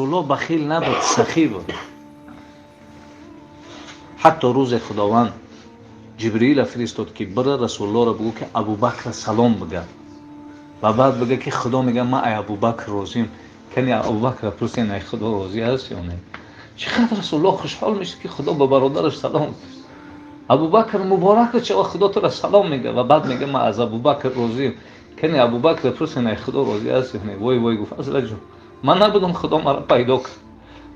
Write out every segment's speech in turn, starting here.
Расулуллоҳ бахил набуд, сахӣ буд. Ҳатто рӯзе Худованд Ҷибриила фиристод, ки бира Расулуллоҳро бигӯ, ки Абубакр салом бигӯяд, ва баъд бигӯ, ки Худо мегӯяд, ман ай Абубакр розием. Кани Абубакр пурсен, ай Худо розӣ аст ё не? Чӣ қадр Расулуллоҳ хушҳол мешуд, ки Худо ба бародараш салом гуфт. Абубакр муборак шава, Худо туро салом мегӯяд, ва баъд мегӯяд, ман аз Абубакр розием. Кани Абубакр пурсен, ай Худо розӣ аст ё не? Вой вой, гуфт, Ҳазрат ҷон, ман набудам, Худо маро пайдо кард.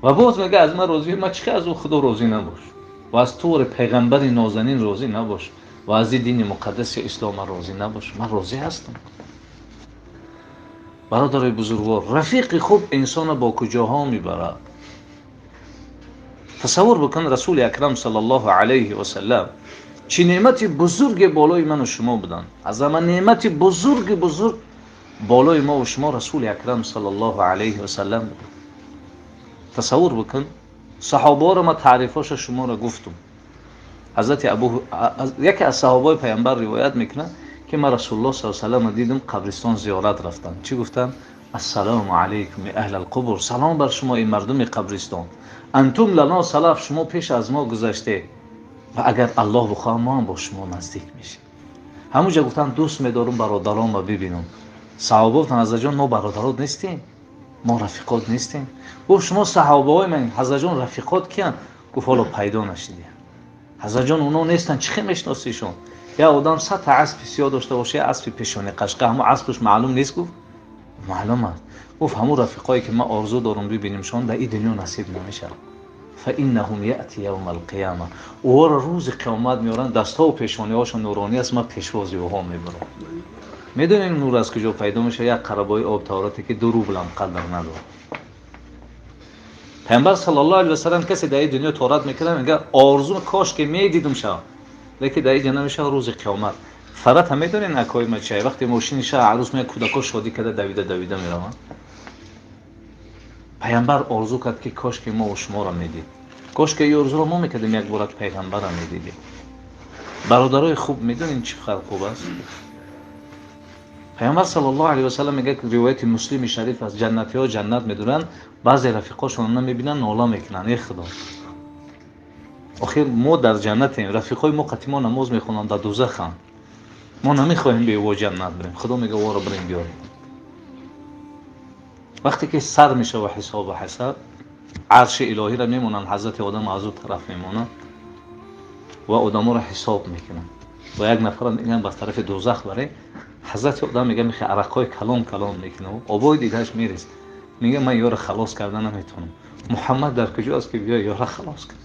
Ва боз мегӯяд, аз ман розӣ, ман чӣ аз ӯ Худо розӣ набош, ва аз тури пайғамбари нозанин розӣ набош, ва аз дини муқаддаси ислом ман розӣ набош? Ман розӣ ҳастам. Бародарои бузургвор, рафиқи хуб инсонро бо куҷоҳо мебарад? Тасаввур бикун, Расули Акрам саллаллоҳу алайҳи васаллам чӣ неъмати бузурге болои ману шумо буданд. Аз ҳама неъмати бузурги бузург болои мо ва шумо Расули Акрам саллаллоҳу алайҳи васаллам буд. Тасаввур бикун, саҳобаҳоро ман таърифҳоша шуморо гуфтум. Ҳазрати Абу, яке аз саҳобаҳои пайғамбар ривоят мекунад, ки ман Расулуллоҳ саллаллоҳу алайҳи васалламро дидам, қабристон зиёрат рафтанд. Чӣ гуфтанд? Ассалому алайкум аҳлал қубур, салом бар шумо эй мардуми қабристон. Антум лано салаф, шумо пеш аз мо гузаште, ва агар Аллоҳ бихоҳад, мо ҳам бо шумо наздик мешем. Ҳамонҷо гуфтанд, дӯст медорам бародаронро бибинам. Саҳоба гуфтанд, Ҳазратҷон, мо бародарот нестем, мо рафиқот нестем. Гуфт, шумо саҳобаҳои ман, Ҳазратҷон, рафиқот киянд? Гуфт, ҳоло пайдо нашидем. Ҳазратҷон, оно нестанд, чӣ хел мешиносишон? Я одам 100 та аспи сиёҳ дошта боша, я аспи пешони қашқа, ҳамон аспаш маълум нест? Гуфт, маълум аст. Гуфт, ҳамон рафиқое ки ман орзу дорам бибинимшон, дар ин дунё насиб намешавад. Фаиннаҳум яъти явма алқияма, ӯро рӯзи қиёмат меоранд, дастҳову пешониҳошон нуронӣ аст, ман пешвози ӯҳо мебарам. Медонем нур аз куҷо пайдо мешавад? Як қарабои об тавроте, ки 2 рублам қадр надорад. Пайғамбар саллаллоҳу алайҳи васаллам касе дар ин дунё торат мекунад, мегӯяд, орзу кош ки медидум шавам, лекин дар ин ҷо намешавад, рӯзи қиёмат. Фарат ҳам медонед акои ма чай? Вақте мошини шаҳр арӯс меяд, кӯдакҳо шодӣ карда давида давида мераванд. Пайғамбар орзу кард, ки кош ки мо шуморо медид. Кош ки ин орзуро мо мекардем, як бора пайғамбарро медидем. Бародарои хуб, медонед чӣ қадр хуб аст? Пайғамбар саллаллоҳу алайҳи васаллам мегӯяд, ки ривояти Муслими шариф аст, ҷаннатиҳо ҷаннат медуранд, баъзе рафиқошонро намебинанд, нола мекунанд, эй Худо, охир мо дар ҷаннатем, рафиқҳои мо қатъи мо намоз мехонанд, дар дӯзаханд, мо намехоҳем бе ӯ ҷаннат бирем. Худо мегӯяд, ӯро бирем биёрем. Вақте ки сар мешава ҳисобу ҳасаб, арши илоҳиро мемонанд, ҳазрати Одам аз ӯ тараф мемонанд ва одаморо ҳисоб мекунанд. Ва як нафарро мегӯянд, ба тарафи дӯзах баре. Ҳазрати Одам мегӯяд, мехоҳ арақҳои калон калон мекунад, обои дидааш мерезд. Мегӯяд, ман ёро халос карда наметавонам. Муҳаммад дар куҷо аст, ки биё ёро халос кунад?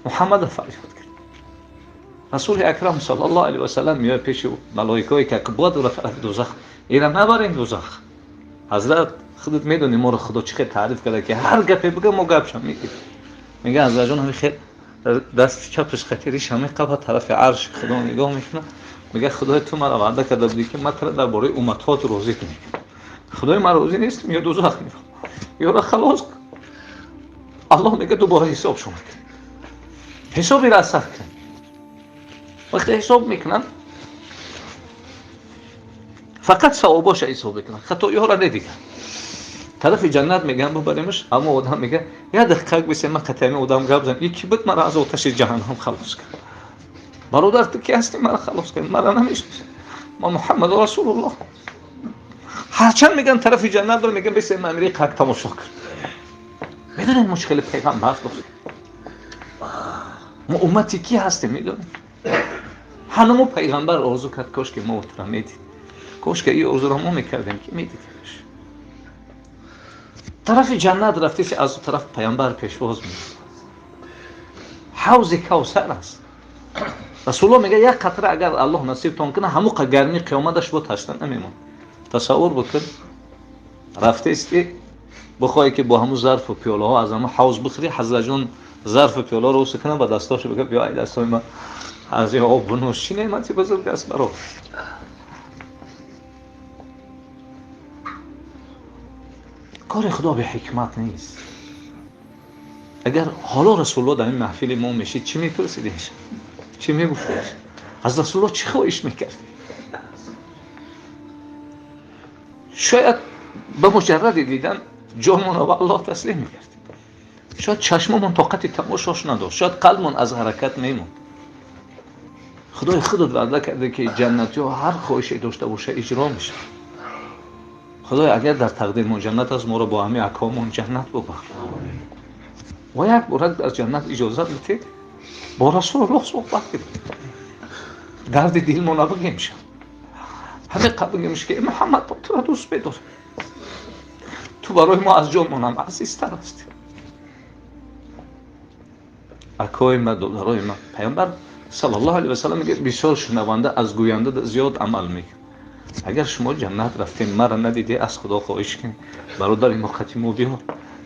Муҳаммадро фарёд кард. Расули Акрам саллаллоҳу алайҳи васаллам меояд пеши малоикое, ки бояд ӯро тарафи дӯзах, ира набарем дӯзах. Ҳазрат, худат медонӣ моро Худо чӣ хел таъриф карда, ки ҳар гапе бигӯ, мо гапшам мегирем. Мегӯяд, Ҳазратҷон, ҳамин хел дасти чапаш хатириш ҳамин қафа тарафи арши Худо нигоҳ мекунад. Мегӯяд, Худои, ту маро ваъда карда будӣ, ки ман туро дар бораи умматҳоят розӣ кунӣ. Худои, ман розӣ нестам, ё дӯзах меравам, ёро халос кун. Аллоҳ мегӯяд, дубора ҳисоб шумо кун, ҳисобиро аз сар кун. Вақте ҳисоб мекунанд, фақат савобоша ҳисоб мекунанд, хатоиҳоро недиганд. Тарафи ҷаннат мегӯянд, бубаремаш. Ҳамон одам мегӯяд, як дақиқа бисем, ман қатъи ҳамин одам гап занам, ки буд маро аз оташи ҷаҳаннам халос кард? Бародар, ту ки ҳастӣ маро халос кардӣ? Маро намешиносӣ? Ман Муҳаммад Расулуллоҳ. Ҳарчанд мегӯянд тарафи ҷаннат бир, мегӯянд, бисем, ман амири қак тамошо кун. Медонед мо чӣ хеле пайғамбар дорем? Мо уммати ки ҳастем, медонед? Ҳанамо пайғамбар орзу кард, кош ки мо туро медид, кош ки ин орзуро мо мекардем, ки медидимаш. Тарафи ҷаннат рафтеси, аз ӯ тараф пайғамбар пешвоз мекунад. Ҳавзи Кавсар аст. Расулуллоҳ мегӯяд, як қатра агар Аллоҳ насибтон кунад, ҳамон гармии қиёматаш бо ташна намемонад. Тасаввур бикун, рафтест, ки бихоҳӣ, ки бо ҳамун зарфу пиёлаҳо аз ҳамун ҳавз бихӯрӣ. Ҳазратҷон зарфу пиёлаҳоро уса кунад, ба дастошо бигӯяд, биё, ай дастои ман аз ин об бинӯш. Чӣ неъмати бузург аст, бародар! Кори Худо беҳикмат нест. Агар ҳоло Расулуллоҳ дар ин маҳфили мо мешид, чӣ мепурсидеш? Чӣ мегуфтеш? Аз Расулуллоҳ чӣ хоҳиш мекард? Шояд ба муҷарради дидан Ҷонмонро ба Аллоҳ таслим мекардем. Шояд чашмамон тоқати тамошош надошт, шояд қалбмон аз ҳаракат мемонд. Худои худат ваъда карда ки ҷаннатиҳо ҳар хоҳише дошта боша иҷро мешавад. Худоё, агар дар тақдирмон ҷаннат аст, моро бо ҳамаи акомон ҷаннат бубахш. Ва як бора дар ҷаннат иҷозат бидиҳед бо Расулуллоҳ суҳбат кунем, дарди дилмона бигем, шав ҳамин қадр бигем ки Муҳаммад, мо туро дӯст медорем, ту барои мо аз ҷонмонам азизтар ҳастӣ. Акои ма, додарои ма, Паёмбар саллаллоҳу алайҳи васаллам мегӯяд: бисёр шунаванда аз гӯянда зиёд амал мекунад. Агар шумо ҷаннат рафтем, маро надидӣ, аз Худо хоҳиш кунед, бародари мо қати мо биё.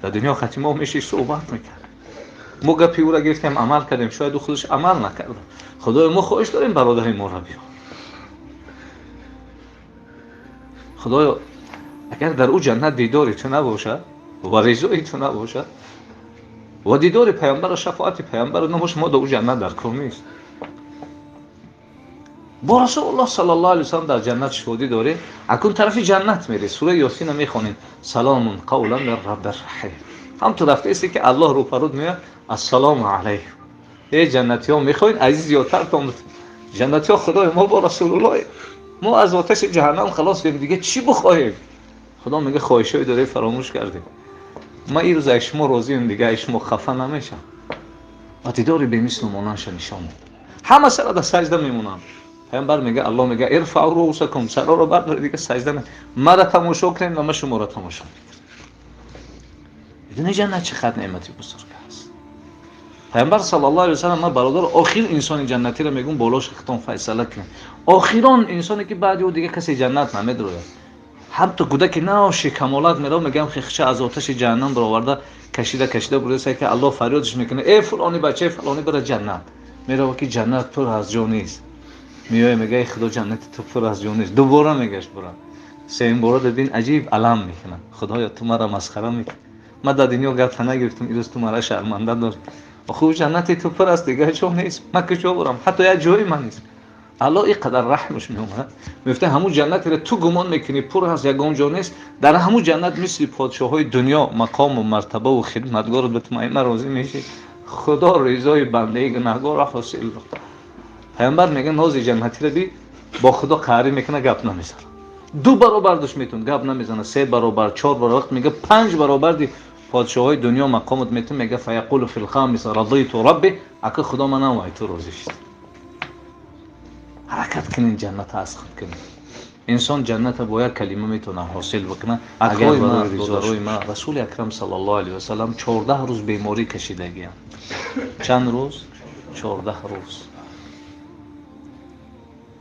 Дар дунё қати мо меши суҳбат мекард, мо гапи ӯро гирифтем, амал кардем, шояд ӯ худаш амал накарда. Худоё, мо хоҳиш дорем, бародари моро биё. Худоё, агар дар ӯ ҷаннат дидори ту набошад ва ризои ту набошад ва дидори паёмбару шафоати паёмбар набошад, мо дар ӯ ҷаннат дар кор нест. Бо Расулуллоҳ саллаллоҳу алайҳи васаллам дар ҷаннат шодӣ дорем. Акун тарафи ҷаннат мерӣ, сураи Ёсина мехонем: саломун қавлан мин раббир раҳим. Ҳам ту рафтаисте ки Аллоҳ рӯпарӯд меояд: ассалому алайкум, эй ҷаннатиҳо, мехоҳед азиз зиёдтартон? Ҷаннатиҳо: Худои мо, бо Расулуллоҳ мо аз оташи ҷаҳаннам халос шудем, дига чӣ бихоҳем? Худо мега: хоҳишҳои доред, фаромӯш кардем, ман ин рӯз аз шумо розием, дига аз шумо хафа намешам. Ва дидори бемислу монандша нишон медод. Ҳама сара дар саҷда мемонанд. Паёмбар мега, Аллоҳ мега: ирфаъу руусакум, сароро бардоред, дига саҷда мара тамошо кунед ва ман шуморо тамошо мекунам. Медонӣ ҷаннат чӣ қадр неъмати бузург аст? Паёмбар саллаллоҳу алайҳи васаллам, ман бародар, охир инсони ҷаннатиро мегӯм, болош хитон файсала кунед. Охирон инсоне ки баъди ӯ дига касе ҷаннат намедрояд. Ҳатто кӯдаки нав шикамолат мерав, мегӯям, хихча аз оташи ҷаҳаннам бароварда, кашида кашида бурда, ки Аллоҳ фарёдш мекунад: э фулони, бачаи фалони, бара ҷаннат. Мерава ки ҷаннат пур аз ҷо нест. Меоя, мега: эй Худо, ҷаннати ту пур аз ҷо нест. Дубора мегашт: бура. Сеюм бора дидин, аҷиб алам мекунад: Худоё, ту мара масхара мекунӣ, ман дар дунё гапта нагирифтам, ирӯз ту мара шарманда дорӣ. Оху ҷаннати ту пур аст, дига ҷо нест, ман куҷо бурам? Ҳатто як ҷои ман нест. Аллоҳ ин қадар раҳмаш меомад, мегуфта: ҳамун ҷаннатеро ту гумон мекунӣ пур аст, ягон ҷо нест, дар ҳамун ҷаннат мисли подшоҳои дунё мақому мартабаву хидматгору ба ту ман розӣ мешӣ. Худо ризои бандаи гунаҳгорро ҳосил дод. Паёмбар мега: нози ҷаннатиро би, бо Худо қаҳрӣ мекуна, гап намезана. Ду баробар душ метун, гап намезана, се баробар, чор баробар, вақт мега панҷ баробар ди подшоҳои дунё мақомат метун, мега: фаяқулу фил хамис радиту рабби, ака Худо, манам вай ту розӣ шуд. Ҳаракат кунед, ҷанната аз худ кунед. Инсон ҷанната бо як калима метавонад ҳосил бикунад, агар барои ма. Расули акрам саллаллоҳу алайҳи васаллам 14 рӯз беморӣ кашидагиям. Чанд рӯз? 14 рӯз.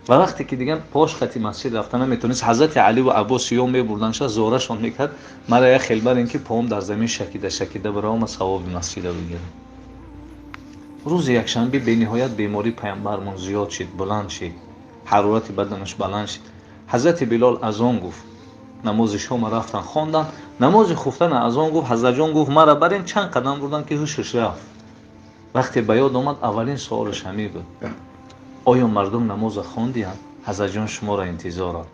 Ва вақте ки дигар пош хати масҷид рафта наметавонист, ҳазрати Алӣ ва Аббос ё мебурданша, зорашон мекард: мара як хел барен ки поом дар замин шакида шакида баравам, савоби масҷида бигирам. Рӯзи якшанбе бениҳоят бемории паямбармон зиёд шид, баланд шид, ҳарорати баданаш баланд шид. Ҳазрати Билол азон гуфт, намози шома рафтан хондан, намози хуфтана азон гуфт. Ҳазратҷон гуфт: мара барен. Чанд қадам бурдан ки ҳушаш рафт. Вақте ба ёд омад, аввалин суолаш ҳамин буд: оё мардум намоза хондиянд? Ҳазратҷон шуморо интизоранд.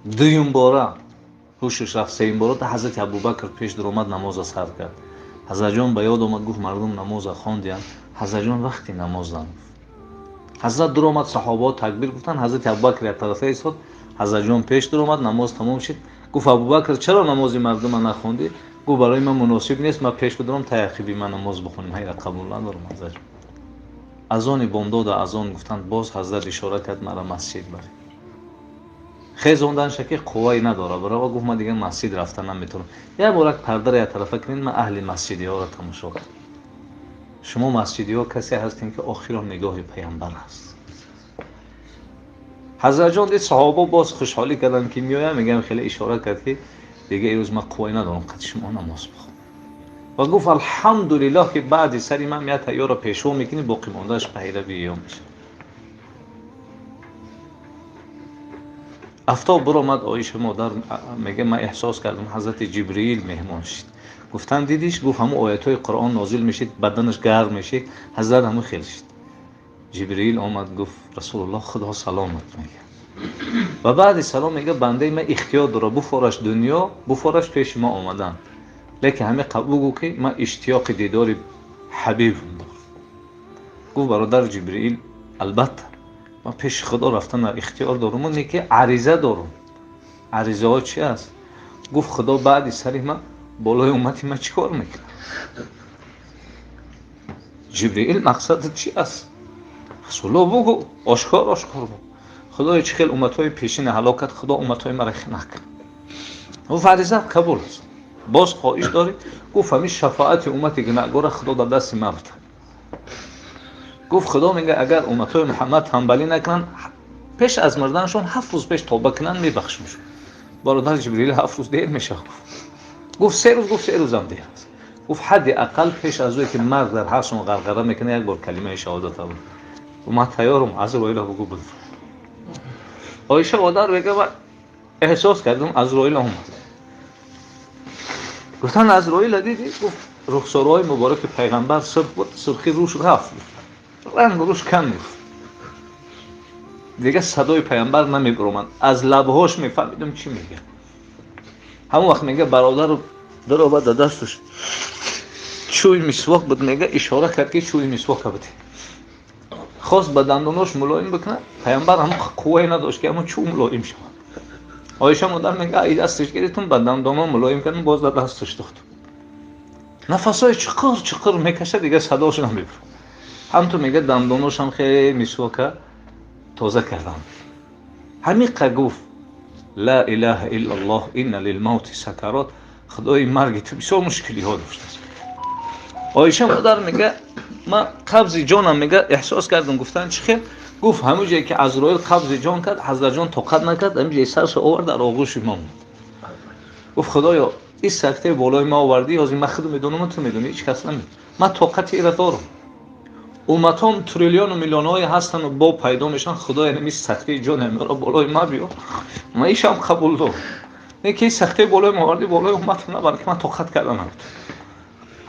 Дуюм бора ҳушаш рафт, сеюм бора ҳазрати Абубакр пеш дуромад, намоза сар кард. Ҳазратҷон ба ёд омад, гуфт: мардум намоза хондиянд? Ҳазратҷон, вақти намоздан. Ҳазрат дуромад, саҳобаҳо такбир гуфтанд, ҳазрати Абубакр як тарафа истод, ҳазратҷон пеш дуромад, намоз тамом шид. Гуфт: Абубакр, чаро намози мардума нахондӣ? Гуфт: барои ман муносиб нест, ман пеш бидорам, таяқиби ман намоз бихонем, ҳайра қабул надорам. Ҳазратҷон азони бомдода азон гуфтанд, боз ҳазрат ишора кард: мара масҷид баред. Хезонданша ки қуввае надорад барова, гуфт: ман дигар масҷид рафта наметавонам, як бор як пардаро як тарафа кунед, ман аҳли масҷидиҳоро тамошо кунам. Шумо масҷидиҳо касе ҳастем ки охирон нигоҳи паямбар аст. Ҳазратҷон дид, саҳобо боз хушҳолӣ карданд ки меоям, мегӯям, хеле ишора кард ки дига имрӯз ман қуввае надорам қад шумо намоз бихонам. Ва гуфт: алҳамдулиллоҳ ки баъди сари ман як тайёрро пешво мекунӣ, боқӣ мондааш пайрави ё мешавад. Афтоб биромад, Оиша модар мега: ман эҳсос кардам, ҳазрати Ҷибриил меҳмон шид. Гуфтанд: дидиш? Гуфт: ҳамун оятҳои Қуръон нозил мешид, баданаш гарм мешид, ҳазрат ҳамун хел шид. Ҷибриил омад, гуфт: Расулуллоҳ, Худо саломат мега. Ва баъди салом мега бандаи ман ихтиёр дора, буфораш дунё, буфораш пеши ма омадан. Лекин ҳаме бугӯ ки ман иштиёқи дидори ҳабибам дорам. Гуфт бародар Ҷибриил, албатта ман пеши Худо рафтан ихтиёр дорам, не ки ариза дорам. Аризаҳо чи аст? Гуфт Худо баъди сари ман болои уммати ман чӣ кор мекунад? Ҷибриил мақсадат чи аст? Расулло бугӯ, ошкор ошкор бугӯ. Худои чӣ хел умматҳои пешина ҳалок кард, Худо умматҳои маро хинак кард. Гуфт аризат қабул аст. Боз хоҳиш дорӣ? Гуфт ҳамин шафоати уммати гунаҳгорро Худо дар дасти ман бидиҳад. Гуфт Худо мега агар умматҳои Муҳаммад танбалӣ накунанд, пеш аз мурданашон 7 рӯз пеш тавба кунанд, мебахшамшон. Бародар Ҷибриил 7 рӯз дер мешавад. Гуфт 3 рӯз, гуфт 3 рӯзам дер аст. Гуфт ҳадди ақал пеш аз ӯе ки марг дар ҳаршон ғарғара мекунад, як бор калимаи шаҳодат аб. Ман тайёрам, Азроилро бугӯ буд. Оиша модар мега ман эҳсос кардам Азроил омад. Гуфтан Азроилро дидӣ? Гуфт рухсораҳои мубораки пайғамбар сурх буд, сурхи рӯш рафт, ранг рӯш кам гуфт. Дигар садои пайғамбар намебаромад, аз лабҳош мефаҳмидам чӣ мегӯяд. Ҳамон вақт мега бародару даромад, дар дасташ чӯи мисвок буд, мега ишора кард ки чӯи мисвока бидеҳ. Хост ба дандонош мулоим бикунад, пайғамбар ҳамон қуввае надошт ки ҳамон чӯ мулоим шавад. Оиша модар мега ай дасташ гирифтум, ба дандоно мулоим кардам, боз дар дасташ дохтум. Нафасҳои чиқир чиқир мекашад, дигар садош намебурад. Ҳамту мега дандоношам хеле мисвока тоза кардам. Ҳамиқа гуфт ла илаҳа иллаллоҳ инна лилмавти сакарот. Худои марги ту бисёр мушкилиҳо доштааст. Оиша модар мега ман қабзи ҷонам мега эҳсос кардам. Гуфтан чӣ хел? Гуфт ҳамон ҷое ки Азроил қабзи ҷон кард, ҳазратҷон тоқат накард, ҳамин ҷое саршо овард дар оғӯши мо монд. Гуфт худоё ин сактаи болои ма овардӣ, ҳозир ман худам медонам, ту медонӣ, ҳеҷ кас намедонад. Ман тоқати инро дорам. Умматом триллиону миллионҳое ҳастану бо пайдо мешаванд, худоя ин сактаи ҷони маро болои ма биёр, ман ишам қабул дорам. Не ки ин сактаи болои ма овардӣ, болои умматам набар, ки ман тоқат карда наметавонам.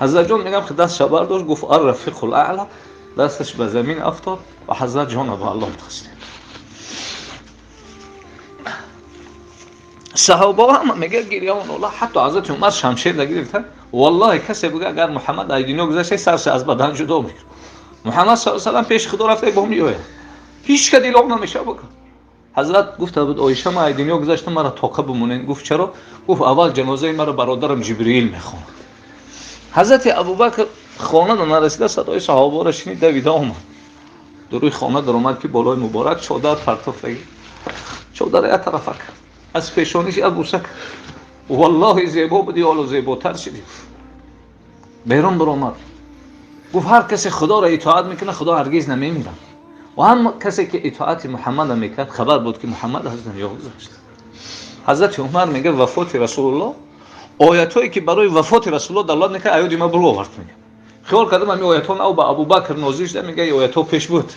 Ҳазратҷон мегам ки дастша бардошт, гуфт ар-рафиқул аъла, дасташ ба замин афтод ва ҳазрат ҷона ба Аллоҳ таслим. Саҳобаҳо ҳама мега гирьяон ола, ҳатто ҳазрати Умар шамшер нагирифта, валлоҳи касе буга агар Муҳаммад аз дунё гузашта сарша аз бадан ҷудо мекунад. Муҳаммад саллаллоҳу алайҳи васаллам пеши Худо рафта бо меояд, ҳеҷ ка дилоқ намешава бикун. Ҳазрат гуфта буд Оиша ман аз дунё гузаштам, маро тоқа бимонед. Гуфт чаро? Гуфт аввал ҷанозаи маро бародарам Ҷибриил мехонад. Ҳазрати Абубакр хона нарасида садои саҳобаро шунид, давида омад. Дуруи хона даромад ки болои муборак чодар партофтагӣ, чодарро як тарафа кард, аз пешониш як бӯса кард. Валлоҳи зебо буди, ҳоло зеботар шудӣ. Берун баромад, гуфт ҳар касе Худоро итоат мекунад, Худо ҳаргиз намемирад. Ва ҳам касе ки итоати Муҳаммадро мекард, хабар буд ки Муҳаммад аз дунё гузашт. Ҳазрати Умар мега вафоти Расулуллоҳ, оятҳое ки барои вафоти Расулуллоҳ далолат мекард, аёди ма буру овард. Мега хиёл кардам ҳамин оятҳо нав ба Абубакр нозил шуда, мега оятҳо пеш буд.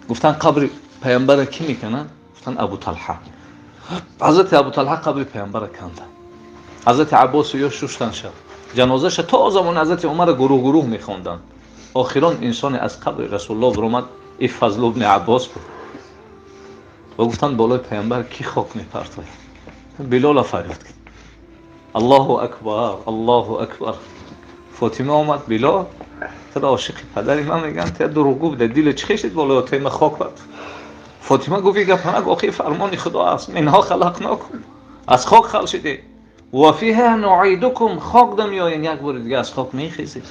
Гуфтан қабри пайғамбарро кӣ мекунад? Гуфтан Абу Талҳа. Ҳазрати Абу Талҳа қабри пайғамбарро канда. Ҳазрати Аббосу ё шуштан шаб ҷанозаша то замони ҳазрати Умарро гурӯҳ гурӯҳ мехонданд. Охирон инсоне аз қабри Расулуллоҳ баромад, и Фазлу бни Аббос буд. Ва гуфтанд болои пайғамбар кӣ хок мепартояд? Билола фарёд кард Аллоҳу акбар, Аллоҳу акбар. Фотима омад, Билол туро ошиқи падари ман мегӯянд, ту дурӯғгӯ буда, диле чӣ хешид болои отаи ман хок партофт? Фотима гуфт ин гапа нагӯ, охи фармони Худо аст, минҳо халақнокум, аз хок халқ шудед, ва фиҳа нуидукум, хок да меоен, як бори дига аз хок мехезед.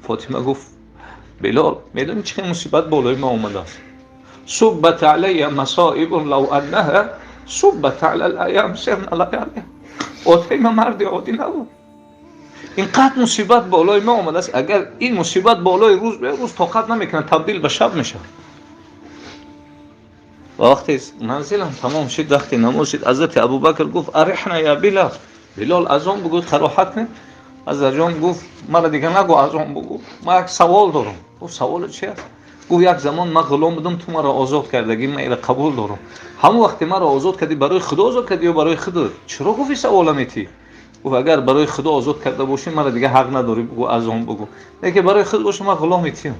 Фотима гуфт Билол медонӣ чӣ мусибат болои ма омадааст? Суббат алайя масоибун лав аннаҳа суббат ала лаям сирна лаялия. Отаи ма марди оддӣ набуд, инқадр мусибат болои ма омадааст, агар ин мусибат болои рӯз рӯз тоқат намекунад, табдил ба шаб мешавад. Ва вақте манзилам тамом шуд, вақте намоз шуд, ҳазрати Абубакр гуфт арихна я Билол, Билол азон бугӯ, қароҳат кунед. Ҳазратҷон гуфт мара дигар нагӯ азон бугӯ, ман як савол дорам. Гуфт саволе чи аст? Гуфт як замон ман ғулом будам, ту маро озод кардагӣ, ман инро қабул дорам. Ҳамон вақте маро озод кардӣ, барои Худо озод кардӣ ё барои худат? Чаро гуфт ин савола метӣ? Гуфт агар барои Худо озод карда бошӣ, мара дигар ҳақ надорӣ бугӯ азон бугӯ, лекин барои худ боша, ман ғуломи тиям.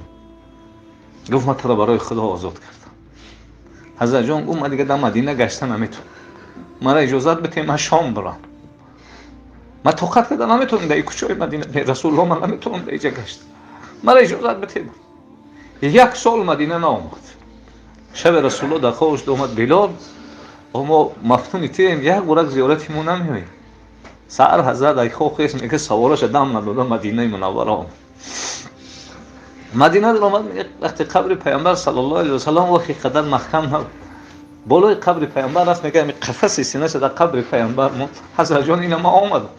Гуфт ман туро барои Худо озод кардам. Ҳазрат ҷон гуфт ман дига дар Мадина гашта наметавонам, мара иҷозат бите ман Шом бирам, ман тоқат карда наметавонам дар кӯчаҳои Мадина, Расулуллоҳ ман наметавонам дар иҷа гашта, мара иҷозат бите. Як сол Мадина наомад. Шаби Расулуллоҳ дар хобаш омад: Билол, мо мафтуни туем, як бурак зиёрати мо намеоем. Саҳар ҳазрат ай хоб хест, мега савораша дам надода Мадинаи Мунаввара омад. Мадина омад, вақте қабри Паёмбар саллаллоҳу алайҳи васаллам вақти қадар маҳкам набуд, болои қабри Паёмбар рафт, мега ами қафаси синаша дар қабри Паёмбар монд. Ҳазрат ҷон, ина ман омадам.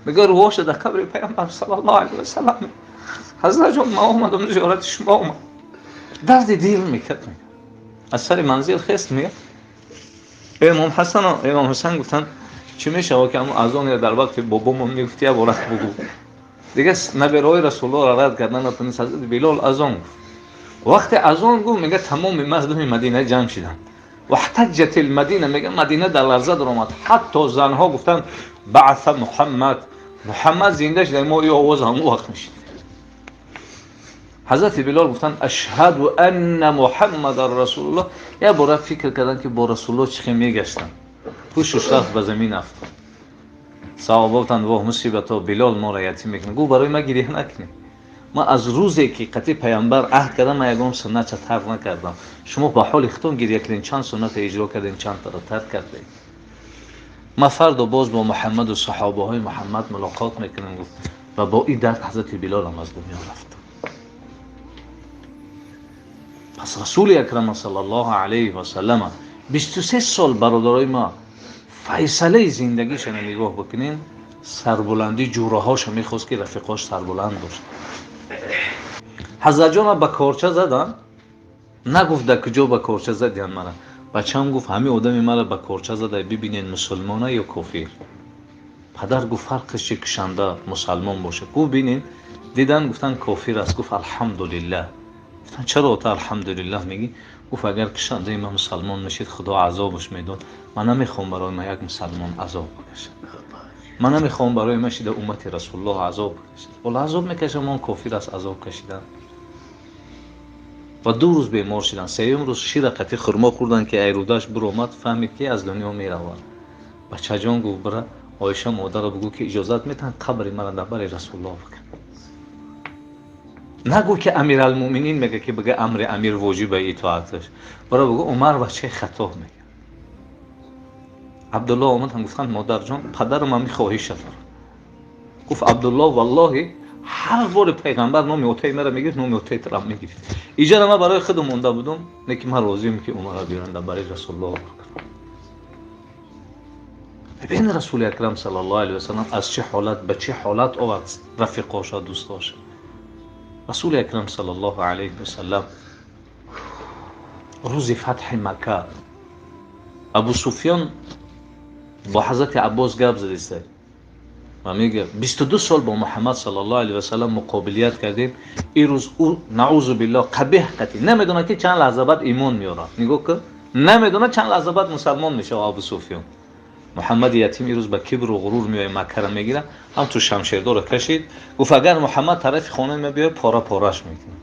Мега рӯҳоша дар қабри Паёмбар саллаллоҳу алайҳи васаллам. Ҳазрат ҷон, ман омадам, зиёрати шумо омад. Дарди дил мекард. Аз сари манзил хест, мега Имом Ҳасан, Имом Ҳасан гуфтанд чӣ мешавад ки ҳамон азоне дар вақти бобомон мегуфти як бора бугӯ. Дига набераҳои Расулуллоҳро рад кардан натавонист. Ҳазрати Билол азон гуфт. Вақте азон гуфт, мега тамоми мардуми Мадина ҷамъ шиданд. Ваҳтаҷҷат алмадина, мега Мадина дар ларза даромад. Ҳатто занҳо гуфтанд баъса Муҳаммад, Муҳаммад зинда шуда, мо ин овоз ҳамон вақт мешунидем. Ҳазрати Билол гуфтанд ашҳаду анна Муҳаммадан расулуллоҳ. Як бора фикр карданд ки бо Расулуллоҳ чӣ хел мегаштанд. Ҳушуш рафт, ба замин афтод. Саҳоба гуфтанд воҳ мусибато, Билол моро ятим мекунад. Гуфт барои ман гиря накунед, ман аз рӯзе ки қатъи Паёмбар аҳд кардам, ман ягон суннатша тарк накардам. Шумо ба ҳоли худтон гиря кунед, чанд суннатро иҷро кардем, чандтаро тарк кардем. Ман фардо боз бо Муҳаммаду саҳобаҳои Муҳаммад мулоқот мекунам, гуфт. Ва бо ин дард ҳазрати Билолам аз дунё рафт. Пас Расули Акрам саллаллоҳу алайҳи васаллам 23 сол, бародарои ма, файсалаи зиндагишана нигоҳ бикунем, сарбуландӣ ҷураҳоша мехост ки рафиқош сарбуланд бошад. Ҳазратҷона ба корча задан, нагуфт дар куҷо ба корча задиян мара. Бачам гуфт ҳамин одами мара ба корча зада, бибинед мусулмона ё кофир. Падар гуфт фарқиш чи, кушанда мусалмон бошад. Гуфт бинед, дидан, гуфтан кофир аст. Гуфт алҳамдулиллаҳ. Гуфтан чаро ту алҳамдулиллаҳ мегӣ? Гуфт агар кушандаи ман мусалмон мешид, Худо азобаш медод. Ман намехоҳам барои ман як мусалмон азоб бикашад, ман намехоҳам барои ман шида уммати Расулуллоҳ азоб бикашад. Ҳоло азоб мекашам, он кофир аст, азоб кашидан. Ва 2 рӯз бемор шиданд. Сеюм рӯз шира қатӣ хурмо хӯрданд, ки айрудаш биромад, фаҳмид ки аз дунё меравад. Бачаҷон гуфт бира Оиша модарро бигӯ ки иҷозат метаҳанд қабри мара дар бари Расулуллоҳ бикун. Нагӯ ки Амиралмӯъминин мега ки бига амри амир воҷиба итоаташ. Бара бигӯ Умар бачаи Хаттоб мега. Абдуллоҳ омаданд, гуфтанд модарҷон, падарам ҳамин хоҳиша дорад. Гуфт Абдуллоҳ валлоҳи ҳар бори пайғамбар номи отаи мара мегирифт, номи отаи туро мегирифт. Иҷара ман барои худам монда будум, лекин ман розием ки Умарро биёрам дар бари Расулуллоҳ. Бибин Расули Акрам саллаллоҳу алайҳи васаллам аз чӣ ҳолат ба чӣ ҳолат овард рафиқоша, дӯстоша. Расули Акрам саллаллоҳу алайҳи васаллам рӯзи фатҳи Макка Абу Суфён бо ҳазрати Аббос гап задиста ва мега 22 сол бо Муҳаммад саллаллоҳу алайҳи васаллам муқобилият кардем, ин рӯз ӯ наузу биллоҳ қабеҳ қатӣ намедонад ки чанд лаҳза баъд имон меорад. Нигоҳ кун, намедонад чанд лаҳза баъд мусалмон мешавад Абу Суфён. Муҳаммади ятим ин рӯз ба кибру ғурур меояд, Маккара мегирад, ҳам ту шамшердорро кашид, гуфт агар Муҳаммад тарафи хонаи ма биёяд, пора пораш мекунам.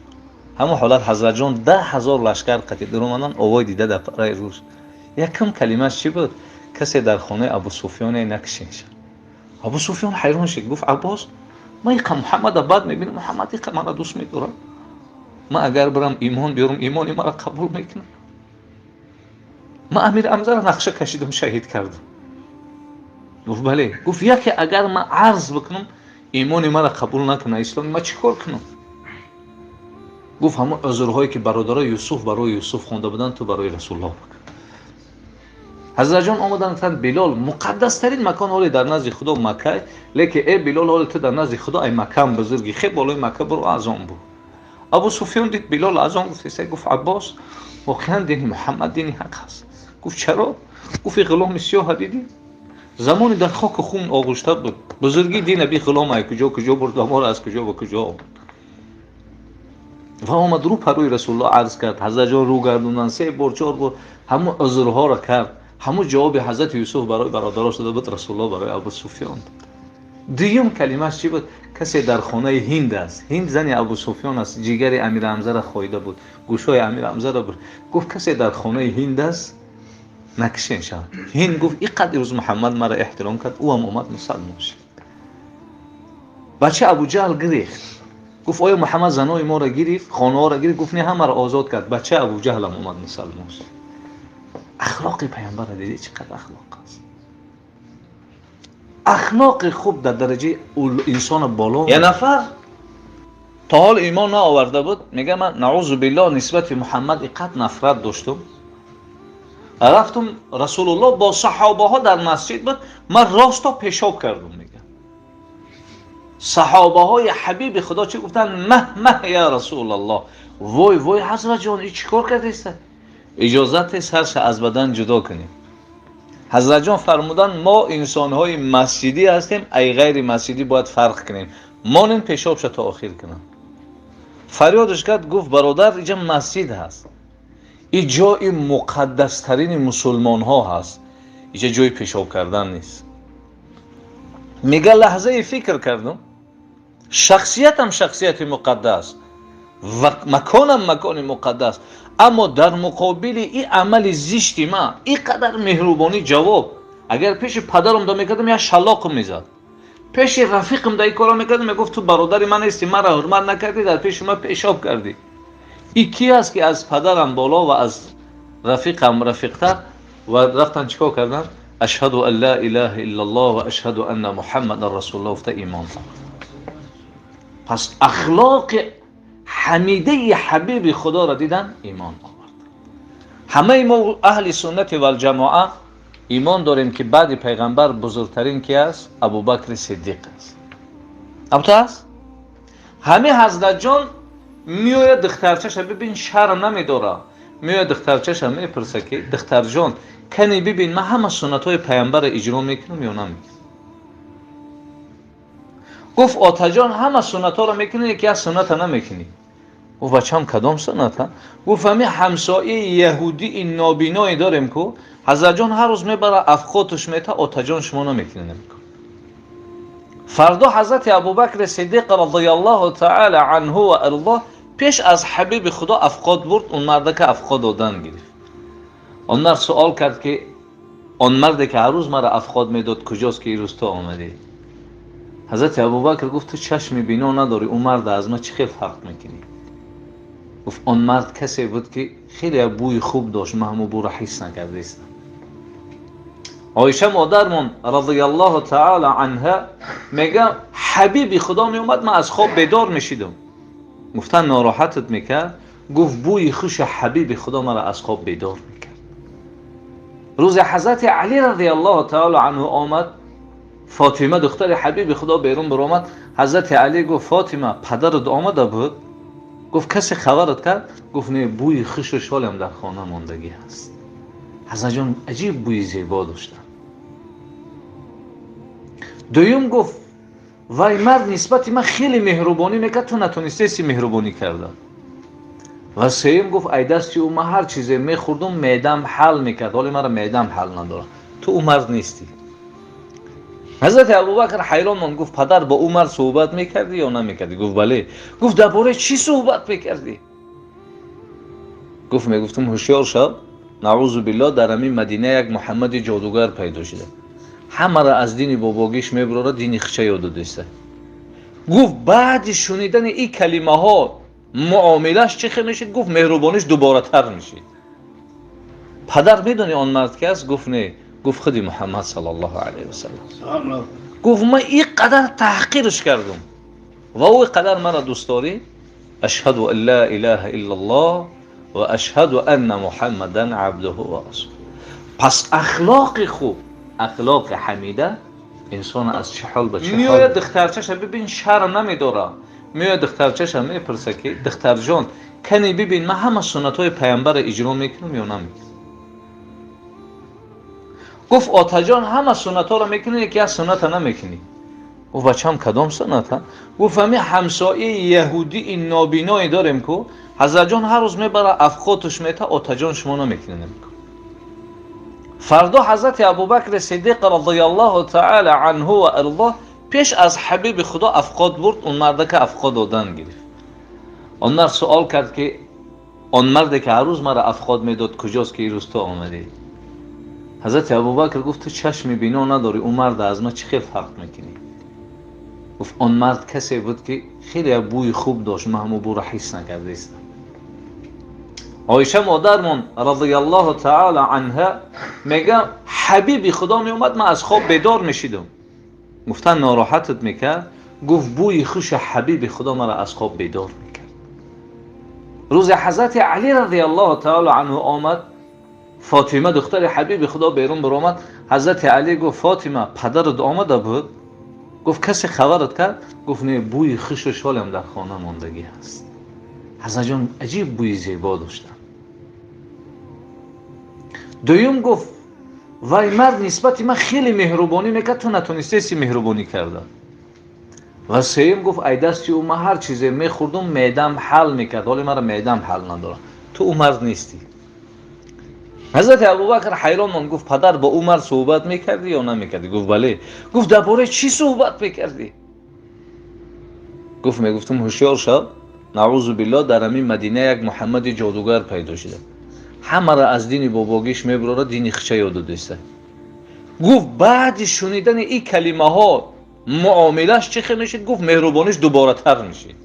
Ҳамон ҳолат ҳазратҷон 10 000 лашкар қатӣ даромаданд, овои дида дар параи рӯз. Якам калимааш чӣ буд? Касе дар хонаи Абу Суфёне накушиншад. Абу Суфён ҳайрон шуд, гуфт Аббос, ман иқа Муҳаммада бад мебинам, Муҳаммад иқа мара дӯст медорад, ман агар бирам имон биёрам, имони мара қабул мекунам. Ман Амир Ҳамзаро нақша кашидам, шаҳид кардам. Гуфт бале. Гуфт яке агар ман арз бикунам, имони мара қабул накунад, исломи ман чӣ кор кунам? Гуфт ҳамон узрҳое ки бародарои Юсуф барои Юсуф хонда буданд, ту барои Расулуллоҳ бикун. Ҳазратҷон омаданд, гуфтанд Билол, муқаддастарин макон ҳоле дар назди Худо Макка, лекин э Билол, ҳоле ту дар назди Худо ай Маккаам бузургӣ, хе болои Макка биро азон бу. Абу Суфён дид Билол азон гуфт, гуфт Аббос, воқеан дини Муҳаммад дини ҳақ аст. Гуфт чаро? Гуфт ин ғуломи сиёҳа дидӣ? Замоне дар хоку хун оғушта буд. Бузургии дина би ғулом ай куҷо куҷо бурд ва моро аз куҷо ба куҷо овард. Ва омад рӯ парӯи Расулуллоҳ арз кард. Ҳазратҷон рӯ гардонданд, 3 бор 4 бор ҳамон узрҳоро кард. Ҳамон ҷавоби ҳазрати Юсуф барои бародарош дода буд, Расулуллоҳ барои Абу Суфён дод. Дуюм калимааш чӣ буд? Касе дар хонаи Ҳинд аст. Ҳинд зани Абу Суфён аст, ҷигари Амир Ҳамзаро хоида буд, гӯшҳои Амир Ҳамзаро буд. Гуфт касе дар хонаи Ҳинд аст, накушен шавад. Ҳинд гуфт инқадр рӯз Муҳаммад маро эҳтиром кард, ӯ ҳам омад мусалмон шуд. Бача Абу Ҷаҳл гирифт. Гуфт оё Муҳаммад занои моро гирифт, хонаҳоро гирифт? Гуфт не, ҳамаро озод кард. Бача Абу Ҷаҳл ҳам омад мусалмон шуд. Ахлоқи паёмбарро дидӣ чӣ қадр ахлоқ аст? Ахлоқи хуб дар дараҷаи инсона боло. Як нафар то ҳол имон наоварда буд, мегӯяд ман наъузу биллоҳ нисбати Муҳаммад инқадр нафрат доштум. Рафтум Расулуллоҳ бо саҳобаҳо дар масҷид буд, ман росто пешоб кардум. Мегӯяд саҳобаҳои ҳабиби Худо чӣ гуфтанд? Маҳ маҳ я Расулаллоҳ, вой вой ҳазратҷон, ин чӣ кор кардеста? Иҷозат сарша аз бадан ҷудо кунем. Ҳазратҷон фармуданд мо инсонҳои масҷидӣ ҳастем, ай ғайри масҷидӣ бояд фарқ кунем. Монен пешобша то охир кунам. Фарёдаш кард, гуфт бародар, инҷа масҷид ҳаст, ин ҷои муқаддастарини мусулмонҳо ҳаст, инҷа ҷои пешоб кардан нест. Мега лаҳзае фикр кардум, шахсиятам шахсияти муқаддас ва маконам макони муқаддас, аммо дар муқобили ин амали зишти ман ин қадар меҳрубонӣ ҷавоб. Агар пеши падарам да мекардам, як шалоқам мезад. Пеши рафиқам да ин корро мекардам, мегуфт ту бародари ман нестӣ, маро ҳурмат накардӣ, дар пеши ман пешоб кардӣ. Ин ки аст ки аз падарам боло ва аз рафиқам рафиқтар? Ва рафтан чӣ кор карданд? Ашҳаду ан ла илаҳа иллаллоҳ ва ашҳаду анна муҳаммадан расулуллоҳ гуфта имон. Пас ахлоқи ҳамидаи ҳабиби Худоро дидан имон овард. Ҳамаи мо аҳли суннати валҷамоа имон дорем ки баъди пайғамбар бузургтарин ки аст? Абубакри Сиддиқ аст. Абто аст? Ҳами ҳазратҷон меояд духтарчаша бибин, шарм намедора. Меояд духтарчаша мепурса ки духтарҷон, кани бибин, ман ҳама суннатҳои пайғамбарро иҷро мекунам ё намекунам? Гуфт отаҷон, ҳама суннатҳоро мекунӣ, яке аз сунната намекунӣ. Гуфт бачам, кадом сунната? Гуфт ҳами ҳамсояи яҳудии нобиное дорем ку, ҳазратҷон ҳар рӯз мебара афқотуш мета, отаҷон шумо намекунӣ намекун. Фардо ҳазрати Абубакри Сиддиқ радиаллоҳу таала анҳу ва арзоҳ пеш аз ҳабиби Худо афқот бурд, он мардака афқот додан гирифт. Он мард суол кард ки он марде ки ҳар рӯз маро афқот медод куҷост ки ирӯз ту омадӣ? Ҳазрати Абубакр гуфт ту чашми бино надорӣ, он марда аз ман чӣ хел фарқ мекунӣ? Гуфт он мард касе буд ки хеле бӯи хуб дошт, ман ҳамон бӯро ҳис накардаистам. Оиша модармон радиаллоҳу таала анҳа мега ҳабиби Худо меомад, ман аз хоб бедор мешидам. Гуфтан нороҳатат мекард? Гуфт бӯи хуши ҳабиби Худо маро аз хоб бедор мекард. Рӯзе ҳазрати Али радиаллоҳу таала анҳу омад, Фотима духтари ҳабиби Худо берун баромад. Ҳазрати Али гуфт Фотима, падарат омада буд? Гуфт касе хабарат кард? Гуфт не, бӯи хушу шолам дар хона мондагӣ ҳаст. Ҳазратҷон аҷиб бӯи зебо доштанд. Дуюм гуфт вай мард нисбати ман хеле меҳрубонӣ мекард, ту натонистеси меҳрубонӣ карда. Ва сеюм гуфт ай дасти ӯ ман ҳар чизе мехӯрдум, меъдам ҳал мекард, ҳоле маро меъдам ҳал надорад. Ту ӯ мард нестӣ. Ҳазрати Абубакр ҳайрон монд, гуфт падар, бо ӯ мард суҳбат мекардӣ ё намекардӣ? Гуфт бале. Гуфт дар бораи чӣ суҳбат мекардӣ? Гуфт мегуфтум ҳушёр шав, наъузу биллоҳ, дар ҳамин Мадина як Муҳаммади ҷодугар пайдо шуда, ҳамаро аз дини бобогиш мебурора, дини хича ёд додеста. Гуфт баъди шунидани ин калимаҳо муомилаш чӣ хел мешид? Гуфт меҳрубониш дуборатар мешид. Падар, медонӣ он мард ки аст? Гуфт не. Гуфт худи Муҳаммад саллаллоҳу алайҳи васаллам. Гуфт ман ин қадар таҳқирш кардум ва ӯ қадар маро дӯст дорӣ. Ашҳаду ан ла илаҳа иллаллоҳ ва ашҳаду анна муҳаммадан абдуҳу ва расулуҳ. Пас ахлоқи хуб, ахлоқи ҳамида инсон аз чӣ ҳол ба чӣ ҳол меояд. Духтарчаша бибин, шарм намедора. Меояд духтарчаша мепурса ки духтарҷон, кани бибин, ман ҳама суннатҳои пайғамбарро иҷро мекунам ё намекунам? Гуфт отаҷон, ҳама суннатҳоро мекунӣ, яке аз сунната намекунӣ. Гуфт бачам, кадом сунната? Гуфт ҳами ҳамсояи яҳудии нобиное дорем ку, ҳазратҷон ҳар рӯз мебара афқотуш мета, отаҷон шумо намекунӣ намекун. Фардо ҳазрати Абубакри Сиддиқ радиаллоҳу таала анҳу ва арзоҳ Пеш аз ҳабиби Худо афқот бурд, он мардака афқот додан гирифт. Он мард суол кард, ки он марде ки ҳар рӯз маро афқот медод, куҷост, ки ирӯз ту омадӣ? Ҳазрати Абубакр гуфт: ту чашми бино надорӣ, он марда аз ман чӣ хел фарқ мекунӣ? Гуфт: он мард касе буд, ки хеле бӯи хуб дошт, ман ҳамон бӯро ҳис накардаистам. Оиша модармон радиаллоҳу таала анҳа мега: ҳабиби Худо меомад, ман аз хоб бедор мешидам. Гуфтан: нороҳатат мекард? Гуфт: бӯи хуши ҳабиби Худо маро аз хоб бедор мекард. Рӯзи ҳазрати Али радиаллоҳу таала анҳу омад, Фотима духтари ҳабиби Худо берун баромад. Ҳазрати Али гуфт: Фотима, падарат омада буд? Гуфт: касе хабарат кард? Гуфт: не, бӯи хушу шолам дар хона мондагӣ ҳаст. Ҳазратҷон аҷиб бӯи зебо доштанд. Дуюм гуфт: вай мард нисбати ман хеле меҳрубонӣ мекард, ту натонистаси меҳрубонӣ карда. Ва сеюм гуфт: ай дасти ӯ ман ҳар чизе мехӯрдум, меъдам ҳал мекард, ҳоле мара меъдам ҳал надорад. Ту ӯ мард нестӣ. Ҳазрати Абубакр ҳайрон монд, гуфт: падар, бо ӯ мард суҳбат мекардӣ ё намекардӣ? Гуфт: бале. Гуфт: дар бораи чӣ суҳбат мекардӣ? Гуфт: мегуфтум, ҳушёр шав, наъузу биллоҳ, дар ҳамин Мадина як Муҳаммади ҷодугар пайдо шуда, ҳамаро аз дини бобогиш мебурора, дини хича ёд додиста. Гуфт: баъди шунидани ин калимаҳо муомилаш чӣ хел мешид? Гуфт: меҳрубониш дуборатар мешид.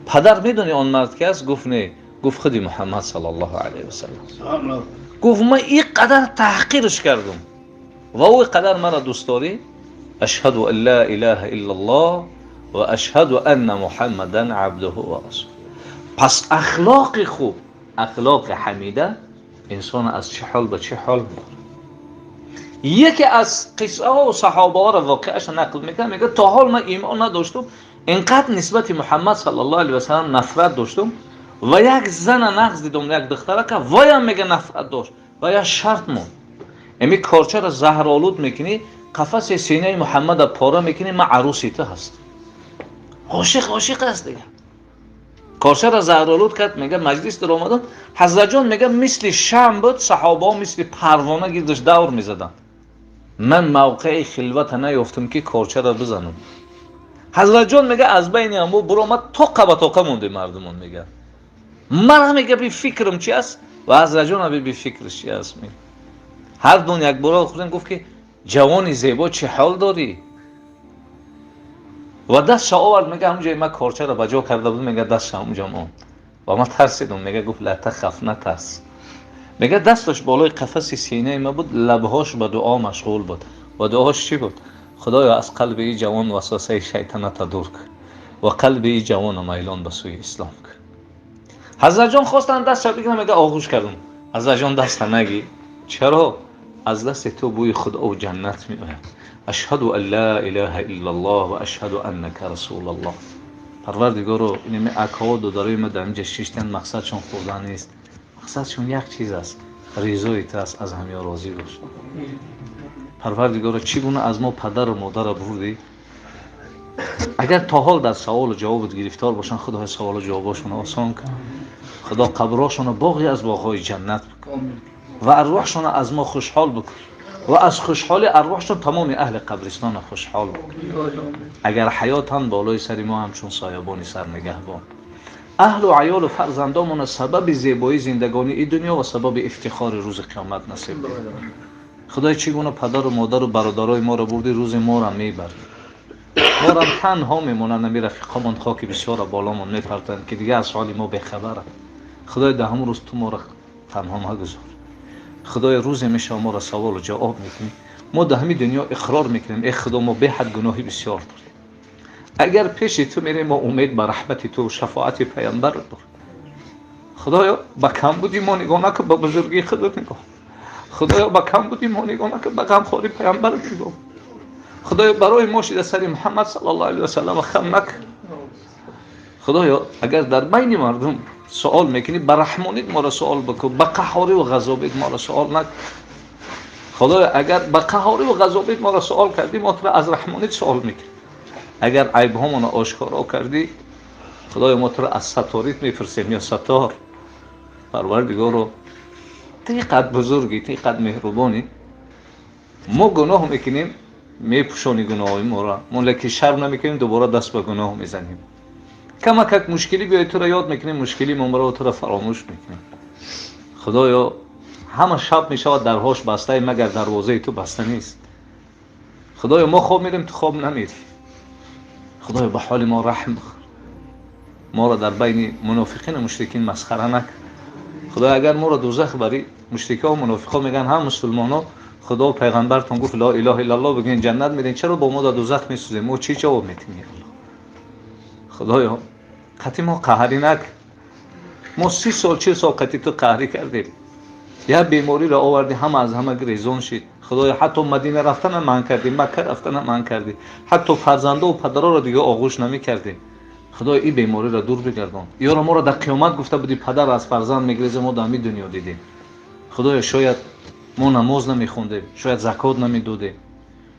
Падар, медони он мард ки аст? Гуфт: не. Гуфт: худи Муҳаммад саллаллоҳу алайҳи васаллам. Гуфт: ман ин қадар таҳқирш кардум ва ӯ ин қадар маро дӯст дорӣ. Ашҳаду ан ла илаҳа иллаллоҳ ва ашҳаду анна Муҳаммадан абдуҳу ва расулуҳ. Пас ахлоқи хуб, ахлоқи ҳамида инсонро аз чӣ ҳол ба чӣ ҳол мебарад. Яке аз қиссаҳо ва саҳобаҳоро воқеаашро нақл мекунад, мегӯяд: то ҳол ман имон надоштум, инқадр нисбати Муҳаммад саллаллоҳу алайҳи васаллам нафрат доштум ва як зана нағз дидум, як духтарака, воям мега нафрат дошт ва як шарт монд: ами корчаро заҳролуд мекунӣ, қафаси синаи Муҳаммада пора мекунӣ, ман арӯси ту ҳастам. Ошиқ ошиқ аст дига. Корчаро заҳролуд кард, мега маҷлис даромадам, ҳазратҷон мега мисли шам буд, саҳобаҳо мисли парвона гирдаш давр мезаданд. Ман мавқеи хилвата наёфтам, ки корчаро бизанам. Ҳазратҷон мега аз байни ҳамбо буромад, тоқа ба тоқа монде мардумон. Мега ман мега би фикрам чи аст ва ҳазратҷон би фикраш чи аст. Ҳар дун якбора худем гуфт, ки ҷавони зебо, чӣ ҳол дорӣ? Ва дастша овард, мега ҳамунҷои ман корчаро ба ҷо карда будам, мега дастша ҳамунҷо монд ва ман тарсидум. Мега гуфт: ла тахаф, натарс. Мега дасташ болои қафаси синаи ман буд, лабҳош ба дуо машғул буд ва дуош чӣ буд? Худоё, аз қалби ин ҷавон васвасаи шайтаната дур кун ва қалби ин ҷавона майлон ба сӯи ислом кун. Ҳазратҷон хостанд дастша бигирам, мега оғӯш кардум. Ҳазратҷон: даста нагӣ. Чаро? Аз дасти ту бӯи худову ҷаннат меояд. Ашҳаду ан ла илаҳа иллаллоҳ ва ашҳаду аннака расулаллоҳ. Парвардигоро, инами акаҳо, додарои ма дар инҷа шиштан, мақсадшон хӯрдан нест, мақсадшон як чиз аст, ризои ту аст, аз ҳамё розӣ бош. Парвардигоро, чӣ гуна аз мо падару модарро бурдӣ, агар то ҳол дар саволу ҷавобат гирифтор бошанд, худои саволу ҷавобошонро осон кун. Худо қабрҳошонро боғе аз боғҳои ҷаннат бикун ва арвоҳшонро аз мо хушҳол бикун ва аз хушҳоли арвоҳшон тамоми аҳли қабристонро хушҳол бикун. Агар ҳаётан, болои сари мо ҳамчун соябони сарнигаҳбон, аҳлу аёлу фарзандомона сабаби зебоии зиндагонии дунё ва сабаби ифтихори рӯзи қиёмат насиб кун. Худои, чӣ гуна падару модару бародарои моро бурдӣ, рӯзи моро мебарӣ, морам танҳо мемонанд. Ами рафиқомон хоки бисёра боломон мепартанд, ки дигар аз ҳоли мо бехабаранд. Худои, дар ҳамон рӯз ту моро танҳо магузор. Худои, рӯзе мешава, моро саволу ҷавоб мекунӣ. Мо дар ҳамин дунё иқрор мекунем: э Худо, мо беҳад гуноҳи бисёр дорем. Агар пеши ту мерем, мо умед ба раҳмати ту, шафоати паямбар дорем. Худоё, ба камбуди мо нигоҳ накун, ба бузургии худат нигоҳ. Худоё, ба камбуди мо нигоҳ накун, ба ғамхории паямбарат нигоҳ. Худоё, барои мо шида сари Муҳаммад саллаллоҳу алайҳи васаллам хам накун. Худоё, агар дар байни мардум суол мекунӣ, ба раҳмонит моро суол бикун, ба қаҳорӣ ва ғазобит моро суол накун. Худоё, агар ба қаҳорӣ ва ғазобит моро суол кардӣ, мо туро аз раҳмонит суол мекунем. Агар айбҳомонро ошкоро кардӣ, Худоё, мо туро аз саторит мепурсем, ё Сатор. Парвардигоро, ту ин қадр бузургӣ, ту ин қадр меҳрубонӣ, мо гуноҳ мекунем. мепӯшонӣ гуноҳои моро, мо лекин шарм намекунем, дубора даст ба гуноҳ мезанем. Камакак мушкилӣ биёй, туро ёд мекунем, мушкилӣ момаро туро фаромӯш мекунем. Худоё, ҳама шаб мешавад дарҳош бастае, магар дарвозаи ту баста нест. Худоё, мо хоб мерем, ту хоб намерӣ. Худоё, ба ҳоли мо раҳм бихӯр, моро дар байни мунофиқину мушрикин масхара накун. Худоё, агар моро дӯзах барӣ, мушрикҳо мунофиқҳо мегӯянд ҳам мусулмонҳо, Худо пайғамбартон гуфт ло илаҳа иллаллоҳ бигӯен ҷаннат мерем, чаро бо мо дар дӯзах месӯзем? Мо чӣ ҷавоб метиҳем? Аллоҳ, Худоё, қатъи мо қаҳрӣ накун. Мо 30 сол 40 сол қатъи ту қаҳрӣ кардем, як бемориро овардӣ, ҳама аз ҳама гирезон шид. Худоё, ҳатто Мадина рафтана манъ кардӣ, Макка рафтана манъ кардӣ, ҳатто фарзандову падароро дига оғӯш намекардем. Худоё, ин бемориро дур бигардон. Ёро, моро дар қиёмат гуфта будӣ падар аз фарзанд мегиреза, мо дар ҳамин дунё дидем. Худоё, шояд мо намоз намехондем, шояд закот намедодем,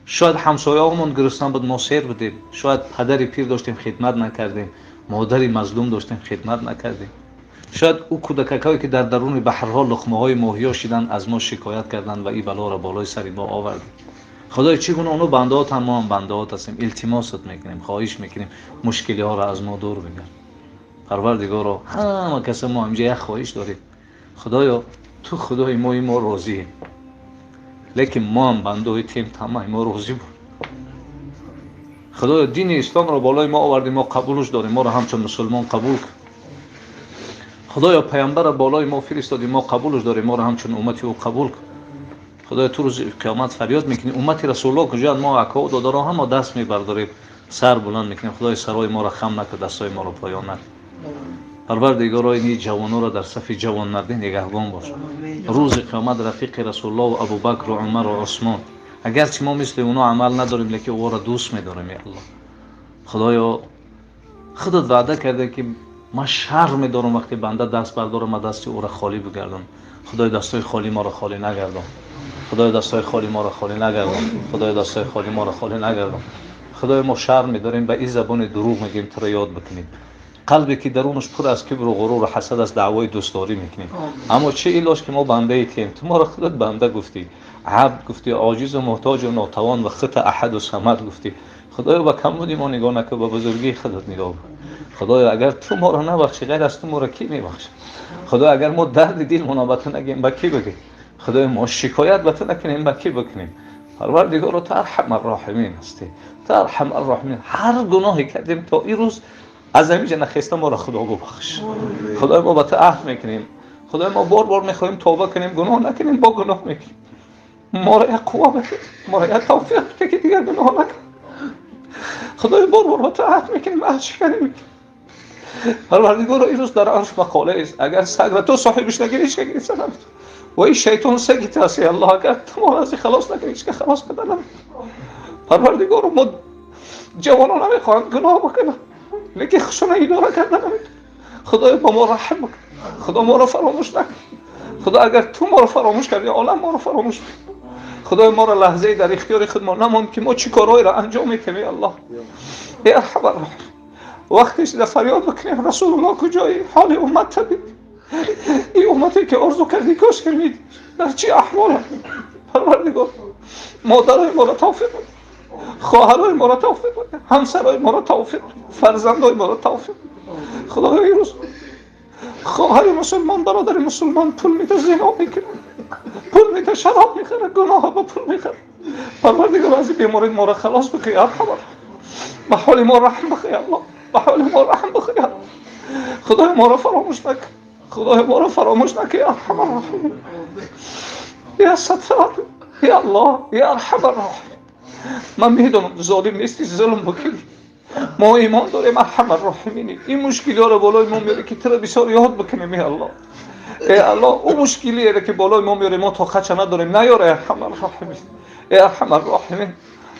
шояд ҳамсояҳомон гурусна буд, мо сер будем, шояд падари пир доштем, хидмат накардем, модари мазлум доштем, хидмат накардем, шояд ӯ кӯдакакҳое ки дар даруни баҳрҳо луқмаҳои моҳиё шиданд, аз мо шикоят карданд ва ин балоро болои сари мо овардем. Худоё, чӣ гуна оно бандаотанд, мо ҳам бандаот ҳастем. Илтимосат мекунем, хоҳиш мекунем, мушкилиҳоро аз мо дур бигард. Парвардигоро, ҳама каса мо инҷа як хоҳиш дорем. Худоё, ту худои мои, мо розием, лекин мо ҳам бандаои тем, тамаи мо розӣ буд. Худоё, дини исломро болои мо овардӣ, мо қабулш дорем, моро ҳамчун мусулмон қабул кун. Худоё, паямбарро болои мо фиристодӣ, мо қабулш дорем, моро ҳамчун уммати ӯ қабул кун. Худоё, ту рӯзи қиёмат фарёд мекунӣ, уммати расулуллоҳ куҷоянд? Мо акоу додаро ҳама даст мебардорем, сар баланд мекунем. Худоё, сарои моро хам накун, дастои моро поён накун. Парвардигоро, ини ҷавоноро дар сафи ҷавонмардӣ нигаҳбон бош. Рӯзи қиёмат рафиқи расулуллоҳ, Абубакру Умару Усмон, агарчи мо мисли оно амал надорем, лекин ӯро дӯст медорем. Я Аллоҳ, Худоё, худат ваъда карда ки ман шарм медорам вақте банда даст бардорам, ман дасти ӯро холӣ бигардонам. Худои, дастҳои холӣ моро холӣ нагардон. Худои, дастҳои холӣ моро холӣ нагардон. Худои, дастҳои холӣ моро холӣ нагардон. Худои, мо шарм медорем, ба ин забони дурӯғ мегӯем туро ёд бикунем. Қалбе ки дарунаш пур аз кибру ғуруру ҳасад аст, даъвои дӯстдорӣ мекунем. Аммо чӣ илоҷ ки мо бандаи тем? Ту моро худат банда гуфтӣ, абд гуфтӣ, оҷизу муҳтоҷу нотавон ва хута аҳаду самад гуфтӣ. Худоё, ба камбуди мо нигоҳ накун, ба бузургии худат нигоҳ кун. Худоё, агар ту моро набахшӣ, ғайр аз ту моро кӣ мебахшад? Худоё, агар мо дарди дилмонро ба ту нагӯем, ба кӣ бигӯем? Худоё, мо шикоят ба ту накунем, ба кӣ бикунем? Парвардигоро, ту арҳамар роҳимин ҳастӣ, ту арҳамар роҳимин. Ҳар гуноҳе кардем то ин рӯз, аз ҳамин ҷа нахеста моро Худо бубахш. Худоё, мо ба ту аҳд мекунем. Худоё, мо бор бор мехоҳем тавба кунем, гуноҳ накунем, бо гуноҳ мекунем. Моро як қувва бده, моро як тавфиқ бده ки дигар гуноҳ накунем. Худоё, бор бор ба ту аҳд мекунем, аҳд шиканӣ мекунем. Парвардигоро, ин рӯз дар арш мақола аст, агар сагра ту соҳибиш нагирӣ, ҳеч ка гирифта наметавонад. Ва ин шайтон саги ту аст, Аллоҳ, агар ту моро аз ин халос накунӣ, ҳеч ка халос карда наметавонад. Парвардигоро, мо ҷавонон намехоҳанд гуноҳ бикунанд, лекин худшона идора карда наметавонад. Худоё, ба мо раҳм бикун. Худо, моро фаромӯш накун. Худо, агар ту моро фаромӯш кардӣ, олам моро фаромӯш мекунад. Худои, моро лаҳзае дар ихтиёри худ мо намонд ки мо чӣ корҳоеро анҷом метиҳем. Эй Аллоҳ, эй арҳамар роҳим, вақте шуда фарёд бикунем, Расулуллоҳ куҷоӣ? Ҳоли уммат бибин. Ин уммате ки орзу кардӣ, кош ки медидӣ, дар чӣ аҳволанд. Парвардигор, модарои моро тавфиқ бده, хоҳарои моро тавфиқ бده, ҳамсарои моро тавфиқ бده, фарзандои моро тавфиқ бده. Худоё, имрӯз хоҳари мусулмон, бародари мусулмон пул меда зино мекунад, пул меда шароб мехарад, гуноҳ ба пул мехарад. Парвардигор, аз ин беморӣ моро халос бикун. Арҳамар, ба ҳоли мо раҳм бикун. Аллоҳ, ба ҳоли мо раҳм бикун. Худои, моро фаромӯш накун. Худои, моро фаромӯш накун. Арҳамар роҳимин, я Саттор, я Аллоҳ, я арҳамар роҳимин. Ман медонам, золим нестӣ зулм бикунӣ. Мо имон дорем, арҳамар роҳимини. Ин мушкилиҳоро болои мо меорӣ ки туро бисёр ёд бикунем. Эй Аллоҳ, эй Аллоҳ, ӯ мушкилиеро ки болои мо меорӣ, мо тоқатша надорем, наёр. Эй арҳамар роҳимин, эй арҳамар роҳимин,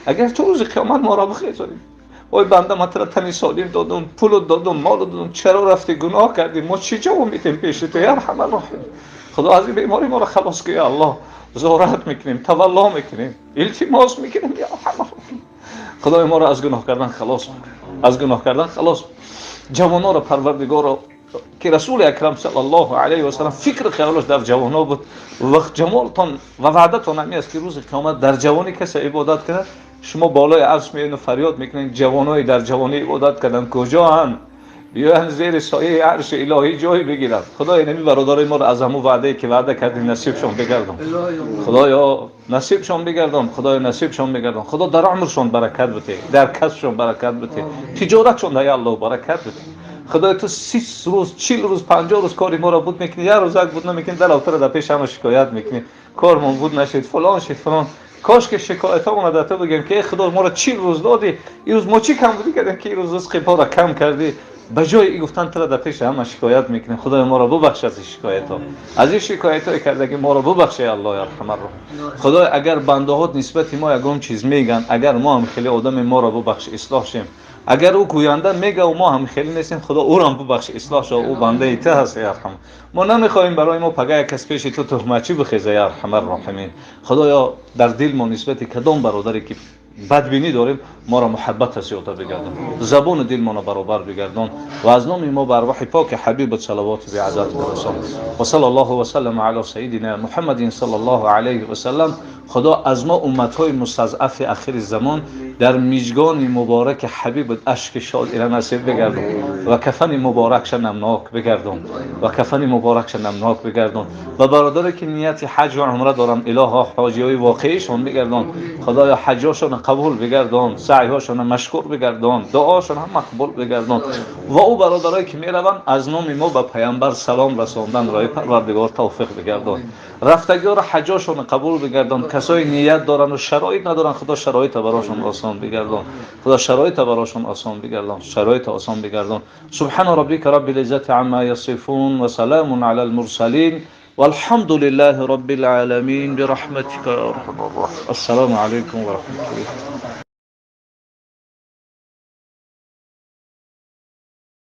агар ту рӯзи қиёмат моро бихезонӣ: ой банда, ман туро тани солим додум, пулу додум, молу додум, чаро рафтӣ гуноҳ кардӣ? Мо чӣ ҷавоб медиҳем пеши ту, арҳамар роҳимин? Худо, аз ин беморӣ моро халос кун. Аллоҳ, зорат мекунем, тавалло мекунем, илтимос мекунем. Я арҳамар роҳимин, Худои, моро аз гуноҳ кардан халос, аз гуноҳ кардан халос. Ҷавоноро, Парвардигоро, ки Расули Акрам саллаллоҳу алайҳи васаллам фикру хаёлаш дар ҷавоно буд, вақт ҷамолтон ва ваъдатон ҳамин аст ки рӯзи қиёмат дар ҷавонӣ касе ибодат кунад. Шумо болои арш меоед фарёд мекунед, ҷавонои дар ҷавонӣ ибодат кардан куҷоанд? Биёянд зери сояи арши илоҳӣ ҷой бигиранд. Худоё, инами бародарои моро аз ҳамун ваъдае ки ваъда кардӣ насибшон бигардон. Худоё, насибшон бигардон. Худоё, насибшон бигардон. Худо дар умршон баракат бите, дар касбшон баракат бите, тиҷоратшон дар Аллоҳ баракат бите. Худоё, ту 30 рӯз, 40 рӯз, 50 рӯз кори моро буд мекунӣ, як рӯз як буд намекунӣ, дар охира дар пеши ҳама шикоят мекунӣ, кормон буд нашид, фалон шид, фалон. Кош ки шикоятамонро дар ту бигем ки эй Худо, моро 40 рӯз додӣ, ин рӯз мо чӣ кам будӣ кардем ки ин рӯз ризқи моро кам кардӣ? Ба ҷои ин гуфтан туро дар пеши ҳама шикоят мекунем. Худоё, моро бубахш аз ин шикоятҳо, аз ин шикоятҳое кардагӣ моро бубахш, эй Аллоҳи арҳамар-роҳим. Худоё, агар бандаҳот нисбати мо ягон чиз мегӯянд, агар мо ҳам хеле одаме, моро бубахш, ислоҳ шем. Агар ӯ гӯянда мега, мо ҳам хеле нестем, Худо ӯрам бубахш, ислоҳ шав, ӯ бандаи ту ҳаст, эй арҳам. Мо намехоҳем барои мо пага як кас пеши ту туҳматчӣ бихеза, эй арҳамар-роҳимин. Худоё, дар дил мо нисбати кадом бародаре ки бадбинӣ дорем, моро муҳаббата зиёда бигардон, забони дилмонро баробар бигардон ва аз номи мо ба арвоҳи поки ҳабибат салавоти беадад бирасон. Ва сала Аллоҳу васаллама ала сайидина Муҳаммадин саллаллоҳу алайҳи васаллам. Худо аз мо умматҳои мустазъафи ахири замон дар мижгони мубораки ҳабибат ашки шодира насиб бигардон ва кафани муборакша намнок бигардон, ва кафани муборакша намнок бигардон. Ва бародаре ки нияти ҳаҷ ва умра доранд, илоҳо, ҳоҷиҳои воқеишон бигардон. Худоё, ҳаҷҳошонро қабул бигардон, саъйҳошонро машкур бигардон, дуошонро мақбул бигардон. Ва ӯ бародарое ки мераванд, аз номи мо ба паямбар салом расондан рои Парвардигор тавфиқ бигардон. Рафтагиҳоро ҳаҷошонро қабул бигардон. Касое ният доранд ва шароит надоранд, Худо шароита барошон осон бигардон. Худо шароита барошон осон бигардон, шароита осон бигардон. Субҳана роббика роббил иззати амма ясифун ва саламун алал мурсалин والحمد لله رب العالمين برحمتك يا ارحم الراحمين. السلام عليكم ورحمه الله.